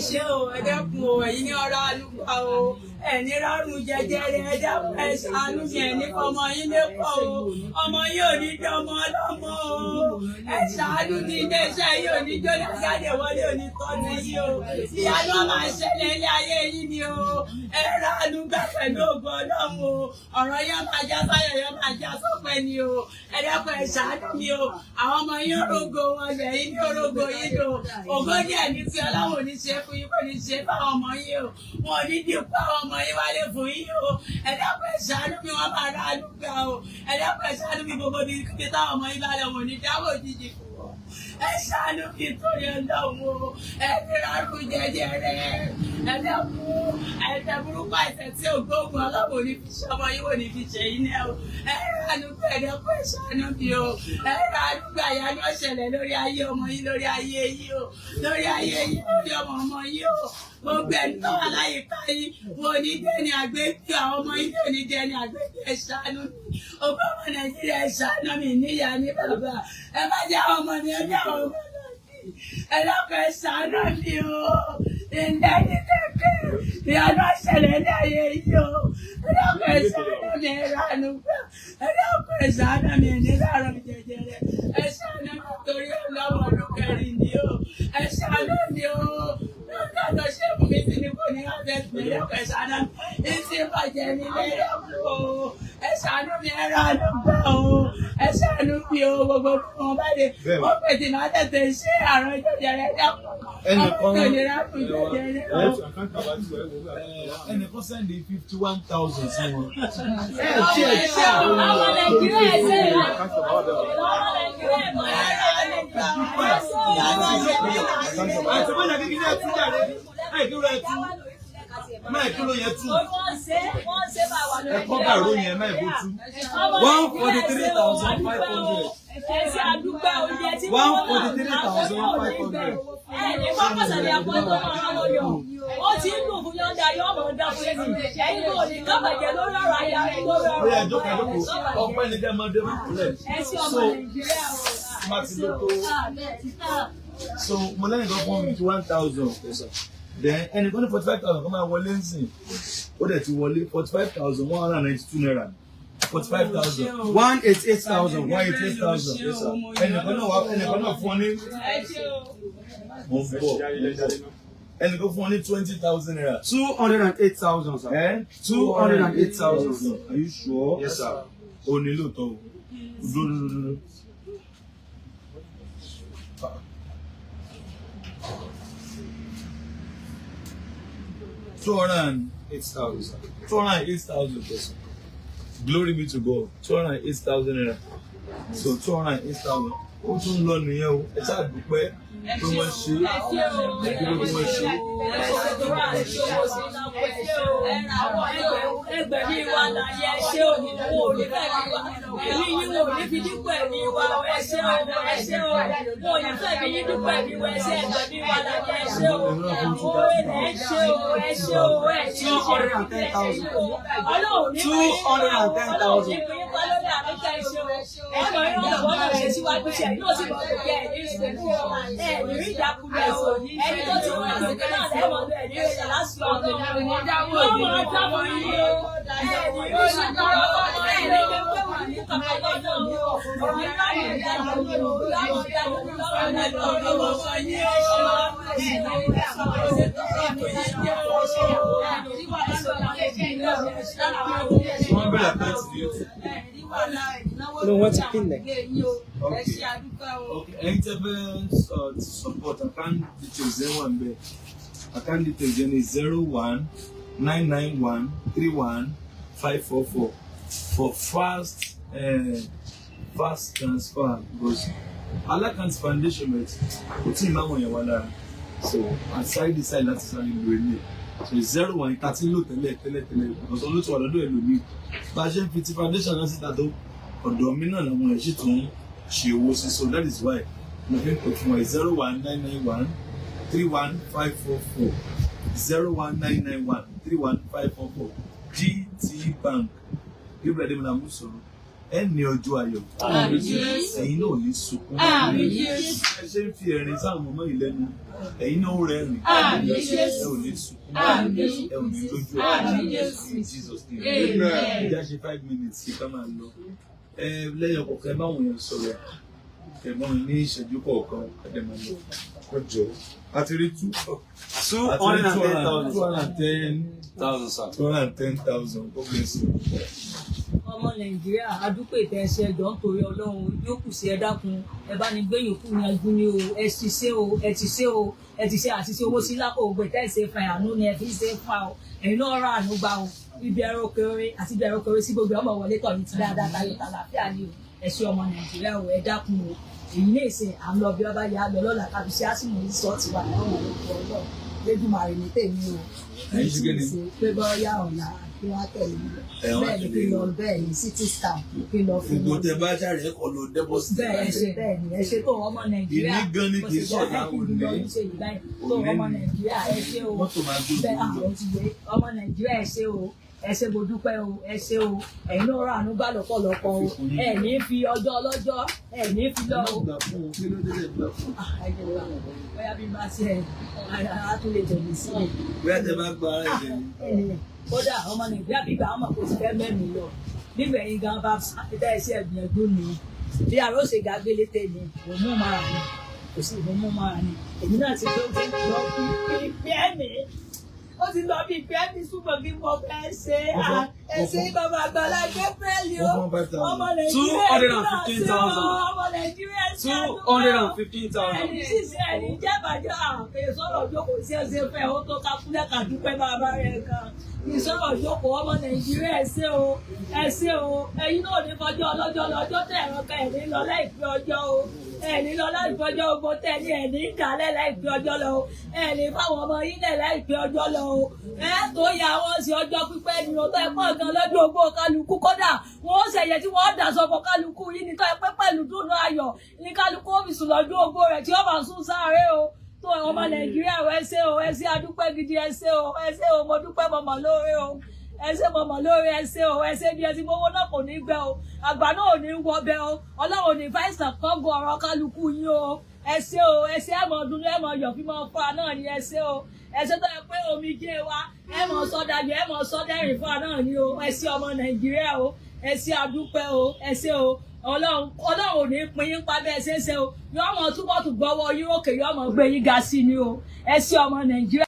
Ṣé o, ẹ dẹ́kun o, ẹ̀yin ní ọ̀rọ̀ àlùkò o, ẹ̀ní rárùn jẹjẹrẹ, ẹ dẹ́kun, ẹ ṣàánú mi, ẹ̀ní fọmọ yín lẹ́kọ̀ọ́ o, ọmọ yín ò ní dánmọ́ ọlọ́mọ o, ẹ ṣàánú mi, iléeṣẹ́ yín ò ní jóná, jáde wọlé ò ní tọ́jú yín o, ìyanu máa ṣẹlẹ̀ ilé ayé yín ni o, ẹ ránu gbà pẹ̀lú ògo Ọlọ́run o, ọ̀rọ̀ yẹn máa já sáyọ̀, yẹn máa já sọ́pẹ́ ni o, ẹ dẹ́kun, ẹ ṣàánú mi o, àwọn ọmọ yín rógo wọn lẹ̀, yín ní orógo yín o, ògo díẹ̀ ní tí Ọlọ́run ò ní ṣe fún yín, kò ní ṣe fáwọn ọmọ yín o, wọn ò ní dínkù àwọn ọmọ yín wálé fún yín o. Ẹ dákun, ẹ ṣàánú mi, wọn máa rà lùgbà o. Ẹ dákun, ẹ ṣàánú mi, gbogbo ibi kíbi táwọn ọmọ yín bá lọ, wọn ò ní dáwọ́ òjijì fún wọn. Ẹ ṣàánú mi torí Ọlọ́run o, ẹ ní rárú jẹjẹrẹ. Ẹ dákun, àìsàn burúkú, àìsàn tí ò gbóògùn, Ọlọ́run ò ní fi ṣe ọmọ yín, ò ní fi ṣe yín náà o. Ẹ ránú gbà, ẹ dákun, ẹ ṣàánú mi o. Ẹ ránú gbà, ìyanu ṣẹlẹ̀ lórí ayé ọmọ yín, lórí ayé yín o, lórí ayé yín, lórí ọmọ ọmọ yín o. Gbogbo ẹni tó wà láyìíká yín, wọn ò ní dẹ́ni àgbébí, àwọn ọmọ yín ò ní dẹ́ni àgbébí. Ẹ ṣàánú mi, ọgbọ́n ọmọ Nàìjíríà, ẹ ṣàánú mi, níyà ní bàbá, ẹ má jẹ́ àwọn ọmọ mi, ẹ bí àwọn ọmọ náà sí. Ẹ dákun, ẹ ṣàánú mi o. Ǹjẹ́ ní kẹ̀kẹ́ ìyanu ṣẹlẹ̀ ní ayé yìí o. Ẹ dákun, ẹ ṣàánú mi, ẹ ránú gbà. Ẹ dákun, ẹ ṣàánú mi, ní láàárọ̀ jẹjẹrẹ. Ẹ ṣàánú mi torí ọlọ́wọ́, ọdún kẹrin ni o. Ẹ ṣàánú mi o. Lọ́dọ̀ lọ ṣé fún mi sí ni kò ní abẹ́ mi. Ẹ dákun, ẹ ṣàánú mi. Ìsì bàjẹ́ mi lẹ́yìn o. Ẹ ṣàánú mi, ẹ ránú gbà o. Ẹ ṣàánú mi o. Gbogbo bí wọn bá lè. Ó pèsè máa tètè ṣe àrùn jẹjẹrẹ, dákun. Ẹnìkan send 51,000 sí wọn. Àwọn Nàìjíríà, ẹsẹ̀ àwọn Nàìjíríà mọ̀. Àti bóyá kékeré ẹ tú jáde, ẹ kí ló ẹ tú, máa kí ló yẹ tú, Wọ́n ṣe bá wà. Ẹ kọ́ bàró yẹn, máa bó tú. 143,500. Ẹsẹ̀ àdúgbò oúnjẹ tí 143,500. Ẹ ní kọ́kọ́sọ̀lẹ̀ àpọ́ńtò máa ń lọ. Ó ti ń dùn fún yọ̀ǹda, yọ̀ ọmọ ọ̀dà fún yẹn. Ẹ̀yin kò ní kábàjẹ́ lórí ọ̀rọ̀ ayé lórí Ó ọ̀rọ̀. yẹ jókòó, jókòó, ọpẹ́ ní kẹ́ máa dé kúlẹ̀. Ẹ sí ọmọ So Nàìjíríà o. má ti ló tó. So mo lẹ́yìn kan fún 51,000. Then ẹnìkan ní 45,000 kó máa wọlé nsìn. Ó dẹ̀ ti wọlé, ₦45,192. 45,000. 188,000. 188,000. Ẹnìkan náà wá, ẹnìkan náà fún ọ ní. Mo ń bọ̀. Ẹnìkan fún ọ ní ₦20,000. 208,000, sir. Eh? 208,000. Are you sure? Yes, sir. O ní lóòótọ́ o. Dúró, dúró, dúró. Two hundred and 8,000, sir. 208,000. Yes, sir. Glory be to God. ₦208,000. So 208,000. Ó tún lọ nìyẹn o. Ẹ ṣáà dúpẹ́ pé wọ́n ṣe é. Ẹ dúpẹ́ pé wọ́n ṣe é. Ẹgbẹ̀mí wa láyé, ẹ ṣé o, wọn ò ní fẹ́ mi wa, ẹ̀mí yín wọn ò ní fi dípò ẹ̀mí wa, ẹ ṣé o, ẹ ṣé o, wọn ò ní fẹ́ mi yín dípò ẹ̀mí wa, ẹ ṣé, ẹgbẹ̀mí wa láyé, ẹ ṣé o, ẹ ṣé o, ẹ ṣé o, ẹ ṣé o. 210,000. Ọlọ́run ní 210,000. Ọlọ́run ní pín pa lórí àmì ká, ẹ ṣé o, ẹ mọ̀ ní ọ̀rọ̀ náà ṣe síwájú ṣe yóò sì mọ̀ pé ẹ̀ ní ìṣòro, ẹ̀ ní rí ìjákulẹ̀ o, ẹni tó ti wọ́n lòkè náà lẹ́wọ̀n ẹ̀ ní ìṣẹ̀lẹ̀ lásìkò ọ̀dọ́ yóò máa dábọ̀ yín o, ẹ̀ ní rí ìṣàkóso ẹ̀ ní gbẹ́gbẹ́ wà ní kàkà lọ́dọ̀ ọ̀rọ̀ ńlá ní ìdájọ́ ìdájọ́ ìdájọ́ Ọmọ yín o. Wọ́n bẹ̀rẹ̀ àkáǹtì ní ètò. No, wọ́n ti pín lẹ̀. Okay, ẹ̀yin tẹ́ fẹ́ support, account details ẹ̀ wà ń bẹ̀. Account details yẹn ni 0199131544 for fast transfer, because Alakant Foundation rẹ̀ kò tí ì máa wọ̀nyẹn wá lára, so aside decide láti sáré lo ilé. So 01 thirteen lò tẹ́lẹ̀ tẹ́lẹ̀ tẹ́lẹ̀, because olóòtú wà lọ́dọ̀ ẹlòmíì. Bá a ṣe ń fi ti foundation náà síta tó, ọ̀dọ̀ mi náà làwọn ẹ̀ sì tún ṣe owó sí, so that is why mo fi ń pè fún ẹ, 0199131544, 0199131544, GT Bank, Gabriel Ademola Musoro. Ẹ ní ọjọ́ ayọ̀. Ẹ̀yin náà ò ní sunkún. Ẹ ṣe ń fi ẹ̀rín sáwọn ọmọ yìí lẹ́nu. Ẹ̀yin náà ó rẹ́rìn. Ẹ ò ní sunkún. Ẹ ò ní lójú ẹ̀. In Jesus' name. Ẹ já ṣe 5 minutes kí ká máa lọ. Ẹ lẹ́yìn ọkọ̀ọ̀kan, ẹ bá àwọn èèyàn sọ̀rọ̀. Ẹ bá wọn ní ìṣẹ́jú kọ̀ọ̀kan, ẹ dẹ̀ máa lọ. Kọjọ. Àti rí two Two hundred and ten thousand. 210,000, Thousand, sir. 210,000. God bless you. Ọmọ Nàìjíríà, adúpẹ́ ìtẹ́ ẹsẹ̀ ẹjọ́ nítorí Ọlọ́run yóò kù sí. Ẹ dákun, ẹ bá ní gbé yòókù yanjú ni o. Ẹ ti ṣe o, ẹ ti ṣe o, ẹ ti ṣe àṣìṣe owó sí lápò. Ògbẹ tẹ́ ẹ ṣe fún àánú ni ẹ fi ń ṣe fún wa o. Ẹ̀yin náà rà àánú gbà o. Ibi ẹ̀rọ kéré àti ibi ẹ̀rọ kéré sí gbogbo ọmọ wọlé tọ̀ ní ti dáadáa, tayọ̀ tàlàáfíà ni o. Ẹ ṣe, ọmọ Nàìjíríà o, ẹ dákun o. Èyí ní ìsìn à ń lọ bí ọba yà á lọ lọ́la kábíyèsí àsìmọ̀ yìí sọ ti wà láwọn olùkọ́ Ọlọ́run lẹ́dùnmarè ní tèmi o. Ẹ̀yin ṣe kí ni? Pé bọ́yá ọ̀la kí wọ́n á tẹ̀lé mi lọ. Ẹ̀ wọ́n á Bẹ́ẹ̀ ni. tẹ̀lé Kí yín. lọ, bẹ́ẹ̀ ni, city star kí lọ fún Gbogbo tẹ bá ṣàrẹ kọ lọ deposit. Bẹ́ẹ̀, ẹ ṣe, bẹ́ẹ̀ ni, ẹ ṣe tó, ọmọ Nàìjíríà. Ìní gan ni, kì í ṣọ̀la, òní. Tó, ọmọ Nàìjíríà, ẹ ṣe o. Mọ́tò máa gbé Bẹ́ẹ̀ òkú lọ. àwọn ti gbé. Ọmọ Nàìjíríà, ẹ ṣe o, ẹ ṣe, mo dúpẹ́ o, ẹ ṣe o. Ẹ̀yin náà rà àánú gbà lọ́pọ̀lọpọ̀ o. Ẹ ní fi ọjọ́ ọlọ́jọ́, ẹ ní fi lọ o. Gbà fún un, kí ló dé tẹ̀ gbà fún un? Ah, ẹ jẹ́ wá. Bóyá bí n bá ṣe ẹ̀ á tún lè tẹ̀lé sí i. Bóyá tẹ bá gba ara ẹ̀jẹ̀ ni. Kódà ọmọ Nàìjíríà gbígbà ọmọ kò sì fẹ́ mẹ́mi lọ nígbà yín gan bá dá ẹsẹ̀ ẹ̀gbìyànjú ni bí àrò ṣe gàgbélé tèmi kò mú mara ni, kò sí ìmú mú mara ni. Èmi náà ti tó ti lọ bí pẹ́ mi, ó ti lọ bí pẹ́ mi, súnmọ́ kí mo fẹ́ ṣe ẹ ṣe bàbá Àgbàlá Gabriel o. Ọmọ Nàìjíríà 215,000. Ọmọ Nàìjíríà, ṣe 215,000. Ẹni ṣíṣe ẹni jẹ́bàjẹ́ àpè sọ̀rọ̀ jókòó sí ẹsẹ̀ fẹ́ ó tó ká kúlẹ̀ ká dúpẹ́ bàbá rẹ̀ kan ìsọ̀rọ̀ jókòó. Ọmọ Nàìjíríà, ẹ ṣé o, ẹ ṣé o. Ẹ̀yin náà ní fọjọ́ ọlọ́jọ́ lọ́jọ́ tẹ̀ ẹ̀rọ kan ẹ̀ ní lọ láìpẹ́ ọjọ́ o. Ẹ̀ ní lọ láìpẹ́ ọjọ́ o. Mo tẹ̀ ní ẹ̀ ní ìdálẹ́ láìpẹ́ ọjọ́ lọ o. Ẹ̀ ní fáwọn ọmọ yín lẹ̀ láìpẹ́ ọjọ́ lọ o. Ẹ̀ tó yà wọ́n sí ọjọ́ pípẹ́ ni o. Tó ẹ pọ̀ gan lọ́jọ́ ogbó kálukú, kódà wọ́n ó ṣẹ̀yẹ tí wọ́n dà sọ fún kálukú yìí ní tó ẹ pẹ́ pẹ̀lú dùnú ayọ̀ ní kálukú ó fi sùn lọ́jọ́ ogbó rẹ̀ tí ó bá sún sáré o. Tó, ọmọ Nàìjíríà, ẹ ṣé o, ẹ ṣé, adúpẹ́ gidi, ẹ ṣé o, ẹ ṣé o. Mo dúpẹ́ mọ̀mọ́ lóore o. Ẹ ṣé mọ̀mọ́ lóore, ẹ ṣé o, ẹ ṣé. Bí ẹ ti mówó náà kò ní gbẹ o, àgbà náà ò ní wọ bẹ o. Ọlọ́run ò ní fàìsàn kọ́gùn ọ̀rọ̀ kálukú yín o. Ẹ ṣé o, ẹ ṣé. Ẹ mọ̀ dùnú, ẹ mọ̀ yọ̀ fí mọ̀ fún wa náà ni. Ẹ ṣé o, ẹ ṣé. Tó yẹ pé omi jẹ́ wa, ẹ mọ̀ sọ́dájú, ẹ mọ̀ sọ́dẹ̀rìn fún wa náà ni o. Ẹ ṣé, ọmọ Nàìjíríà o, ẹ ṣé, adúpẹ́ o, ẹ ṣé o. Ọlọ́run, Ọlọ́run ò ní pín yín pa bẹ́ẹ̀ ṣe é ṣe o. Yóò mọ̀ túbọ̀ tún gbọ́wọ́ yín òkè, yóò mọ̀ gbé yín ga sí ni o. Ẹ ṣé, ọmọ Nàìjíríà.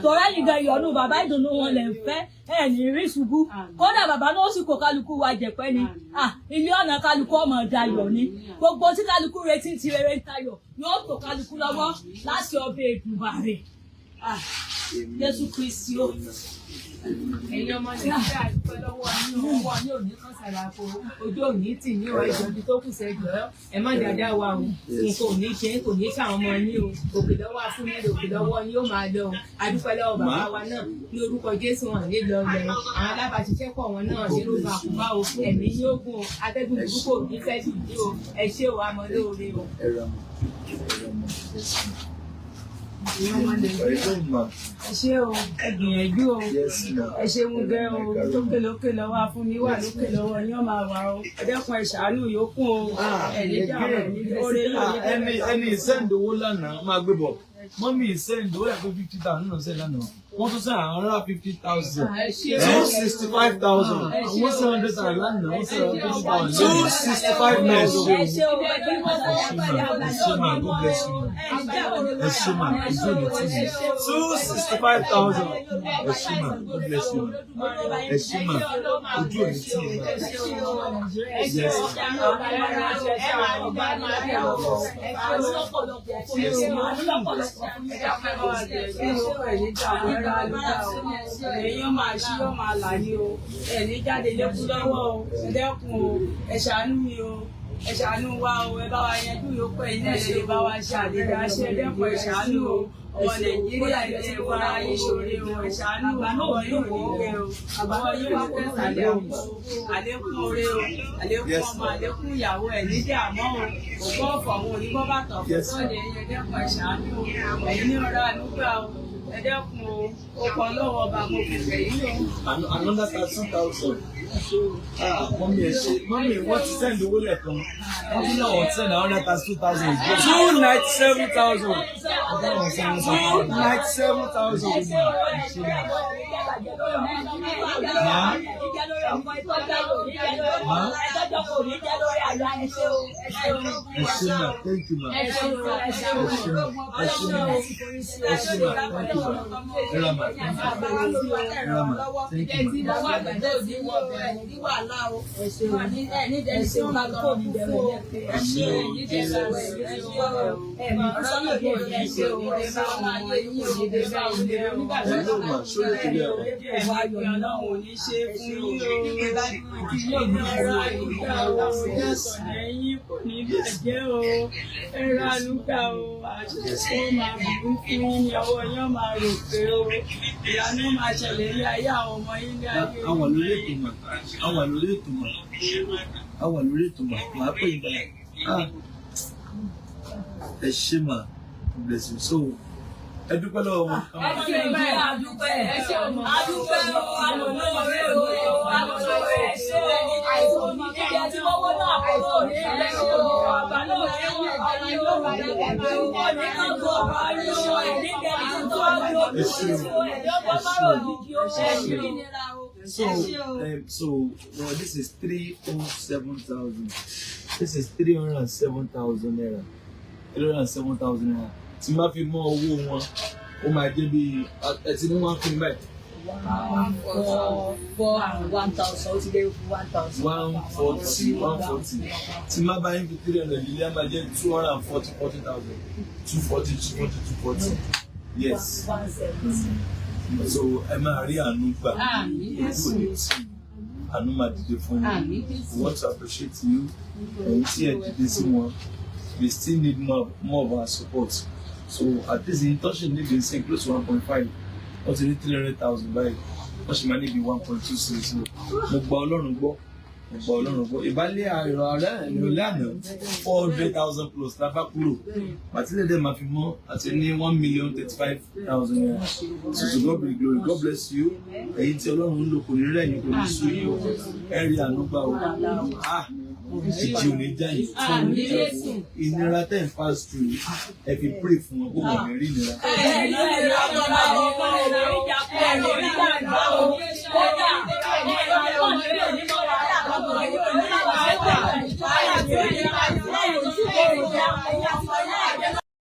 Tọ́lá yìí gan, ìyọnu bàbá, ìdùnnú wọn lè ń fẹ́. Ẹ ní rí ṣubú. Kódà bàbá náà ó sì kó kálukú wa jẹ̀pẹ́ ni. Ah, ilé ọ̀nà kálukú ọmọ dayọ̀ ni. Gbogbo tí kálukú retí ti rere ń tayọ̀ yóò tó kálukú lọ́wọ́ láti ọbẹ̀ Èdùmàrè. Ah, Jésù Kristi o. Ẹ̀yin ọmọ Nàìjíríà, dúpẹ́ lọ́wọ́ yín o. Ọwọ́ yín ò ní kàn sàlàfo, ojú ò ní tì yín o. Ẹjọ́ ibi tó kù sẹ́jọ́, ẹ má dáadáa wa o. Nǹkan ò ní ṣe, kò ní ṣàwọn ọmọ yín o. Òkè lọ́wọ́ afúnni, òkè lọ́wọ́ yín ó máa lọ o. Adúpẹ́ lọ́wọ́ bàbá wa náà ní orúkọ Jésù. Wọn ní lọ lẹ àwọn alábàáṣiṣẹ́pọ̀ wọn náà ní orúkọ àkùbá o. Ẹ̀mí yóò gùn o, atẹ́gùn burúkú ò ní fẹ́ sì yí o. Ẹ ṣé o, àmọ́ lóore o. Ẹ ra mọ, ẹ ra mọ, yes ma. Ẹ̀yin ọmọ Nàìjíríà, Ẹ ma. ẹ ṣé o, ẹ gbìyànjú o. Yes ma. Ẹ ṣeun gan o. Lókè lókè lọ́wọ́ afúnni wà, lókè lọ́wọ́ yín ó máa wà o. Ẹ dẹ́kun, ẹ ṣàánú yòókù o. Ẹ ní dààmú, oore yóò ní. Ẹni ẹni send owó lánàá, máa gbé bọ̀. Mọ́mí send owó yàtọ̀ 50,000 náà send lánàá. Wọ́n tún send another 50,000. Ẹ ṣé o. 265,000. Wọ́n send 100,000 lánàá, wọ́n send 100,000. 265,000. Ẹ ṣé o. Ẹ ṣé ma, ẹ ṣé ma, God bless you ma. Ẹ ṣé ma, ojú ò ní tì yín. 265,000. Ẹ ṣé ma, God bless you ma. Ẹ ṣé ma, ojú ò ní tì yín ma. Yes. Ẹ̀yin máa ṣí ó máa là ní o. Ẹ̀ní jáde lẹ́kú lọ́wọ́ o. Ẹ dẹ́kun o, ẹ ṣàánú mi o, ẹ ṣàánú wa o. Ẹ bá wa yanjú yòókù, ẹ̀yin náà lè bá wa ṣe àlejò àṣẹ. Ẹ dẹ́kun, ẹ ṣàánú o. Ọmọ Nàìjíríà, ilé ìfara yín ṣòro o. Ẹ ṣàánú o. Ọwọ́ yóò ní gbẹ o, ọwọ́ yóò ní tẹ̀sálẹ̀ o. Àlékún oore o, àlékún ọmọ, àlékún ìyàwó. Ẹ̀ ní dààmú o. Ògbó ọ̀fọ̀ àwọn onígbọ́ bàtọ̀ fún Yes. sọ́ọ̀dẹ̀ ẹ̀yẹ. Dẹ́kun, ẹ ṣàánú o. Ẹ̀yin ní ọ̀rọ̀ àánú gbà o. Ẹ dẹ́kun o, ọkọ̀ ọlọ́wọ́ ọba mo fi bẹ̀ yín o. Another 13,000. Ah, mummy, ẹ ṣe. Mummy, wọ́n ti send owó lẹ́ẹ̀kan. Wọ́n tún náà wọ́n send another 32,000 again. 297,000. Wọ́n tún 297,000. Ma. Ma. Ẹ ṣe ma, thank you ma. Ẹ ṣe ma, ẹ ṣe ma, ẹ ṣe ma, thank you ma. Ẹ ra ma, thank you ma. Ẹ ra ma, thank you ma. Hello ma, ṣó lè torí ẹ̀ wá? Ọlọ́run ò ní ṣe fún yín o. Ẹ̀rọ àlùkà o, ẹ̀yìn kò ní bàjẹ́ o. Ẹ̀rọ àlùkà o, àṣẹ ó máa bùkún fún yín ní ọwọ́ yín ó máa rò pé o. Ìyanu máa ṣẹlẹ̀ ní ayé àwọn ọmọ yín ní ayé. A wà lórí ètò mà, a wà lórí ètò mà, a wà lórí ètò mà, màá pè yín padà. Ah, ẹ ṣé mà, bless you. So, ẹ dúpẹ́ lọ́wọ́ wọn. Adúpẹ́ adúpẹ́ o, alòlóore o, alòlóore ṣe àìsàn oníjẹ tí wọ́n wọ́n náà kúrò ní ilé o, ọba náà ní wọ́n bá ní o, òní kan tó ọba ní o, ẹ̀ní kẹ́ni tó tó ọdún o, ẹ̀ní ọgbọ́n márùn òjijì o, ẹ̀ní nira o. So, well, this is 307,000. This is 307,000 naira. 307,000 naira. Tí n bá fi mọ́ owó wọn, ó máa jẹ́ bí ẹ ti ní one fún báyìí. 4 4 and 1,000, ó ti dé 1,000. 140, 140. Tí n bá bá yín fi 300 lílé, á máa jẹ́ 240, 40,000. 240, 240, 240. Yes. 170. So ẹ máa rí àánú gbà. Ojú ò ní tì í. Àánú máa dìde fún yín. We want to appreciate you. Ẹ̀yin tí ẹ dìde sí wọn. We still need more of our support. So at least in touch need been saying close to 1.5. Wọ́n ti ní 300,000 báyìí. Wọ́n sì máa níbi 1.26. So mo gba Ọlọ́run gbọ́. Mo gba Ọlọ́run gbọ́. Ìbálẹ̀ àìrọ̀ ààrẹ ìrọ̀lẹ́ àná 400,000 plus la bá kúrò. Màtílẹ̀ dẹ̀ máa fi mọ́ àti ní 1,035,000 naira. So to God be the glory. God bless you. Ẹ̀yin tí Ọlọ́run ń lò kò ní rẹ̀ yín, kò ní sú yín o. Ẹ rí àánú gbà o. Ah! Ìjì ò ní já yín. Ìnira tẹ̀ ń pass through, ẹ fi pray fún wọn kó wọ́n ní rí ìnira.